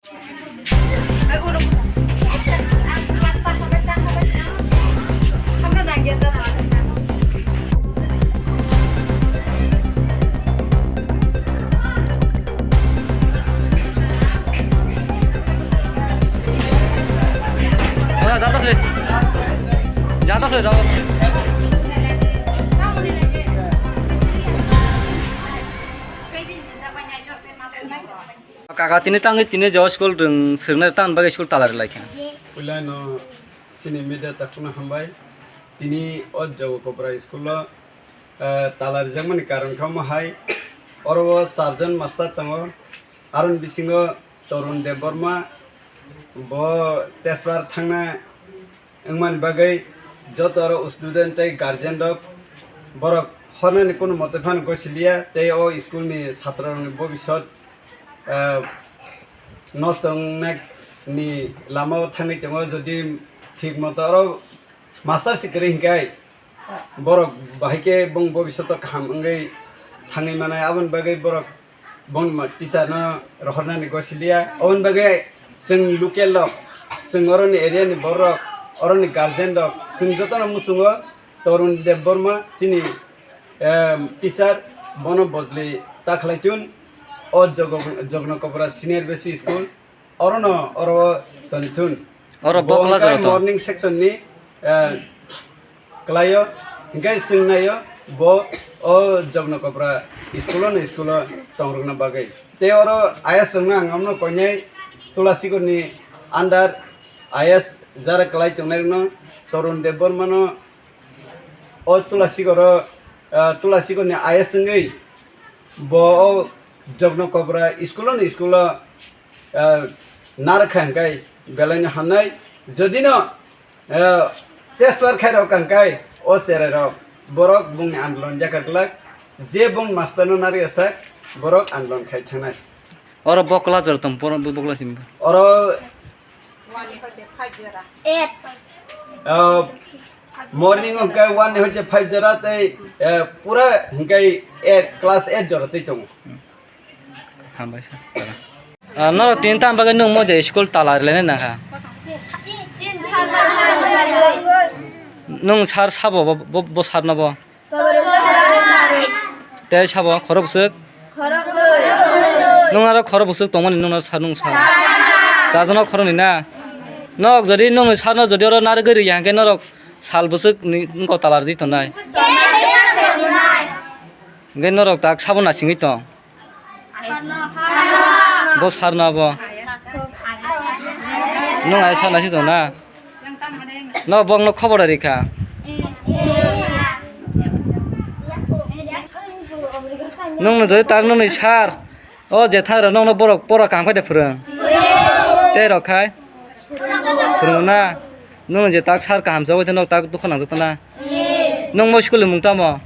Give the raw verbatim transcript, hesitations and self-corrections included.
Ora, jatase. Jatase, jatase. Kaka, tini tangwi tini jo school rwng swrwngnai tang bagwi school tala rwlai kha. Puila no chini media takhukno hambai. Tini o Jogokopra school o, eh, tala rwjakmani karon kha omo hai. Oro o charjon master tongo. Aroni bisingo Torun Debbarma, bo testbar thangna wngmani bagwi joto aro student tei guardian rok borok hornani kunu mote phano gosiliya tei o school ni chatra rokni bobisot, ah, nosto wngnani lama o thangwi tongo. Jodi thik moto aro master se kwrwi hinkhe borok bahai khe bong bobisot o kaham wngwi thangwi manai, aboni bagwi borok bongni ma-, teacher no rohornani gosiliya. Aboni bagwi chwng local rok, chwng oroni area ni borok, oroni guardian rok, chwng jotono muchungo Torun Debbarma chini, em, teacher, bono bojli ta khlai tun o Jogok-, Jogno Kopra Senior B C School. Orono oro toni thun. Oro bo bokla hwnkhe jora to. Morning section ni, eh, klaio, hwnkhe chwng naio bo o Jogno Kopra school o no school o tong rwkna bagwi. Tei oro ayas chwngno ang amno koinai Tulasigor ni under ayas jara klai tongnai rwno Torun Debbarma no o Tulasigor o, eh, Tulasigor ni ayas wngwi bo o Jogno Kopra school o no school o ah, narwkha hwnkhe belaino hamnai. Jodino, ah, testbar khairok hwnkhe o cherairok borok bongni andolon yakha glak, je bong masterno narwkha sak borok andolon khai thangnai. Oro bokla jora tong, boro-, bo-, bokla simi. Oro, ah, morning hwnkhe one ni hoite five jora tei, eh, pura hwnkhe eight, class eight jora tei tongo. Hambai sir. Ah, norok tini tamo bagwi nwng mo je school tala rwlainai nangkha? Nwng sir sabo bo, bo, bo sir no bo? Tei sabo khorok bwswk? Nwng aro khorok bwswk tongmani nwng aro sir nwng sir. Chajakno khoroknwi na? Nok jodi nwngni sir no jodi oro narwgwi rwya hwnkhe norok sal bwswk ni wngkok tala rwdi tongnai. Hwnkhe norok tak sabo nasingwi tong. Bo sir no abo. Nwng ayas sir nasi tong na? No bok no khobor rikha. Nwng no jodi tak nwng ni sir. O jethai rok nwng no borok pora kaham khai de phwrwng. Tei rok khai. Phwrwng na. Nwng je tak sir kaham chagwi tei nok tak dukha nang jatana. Nwng mo school ni mung tamo?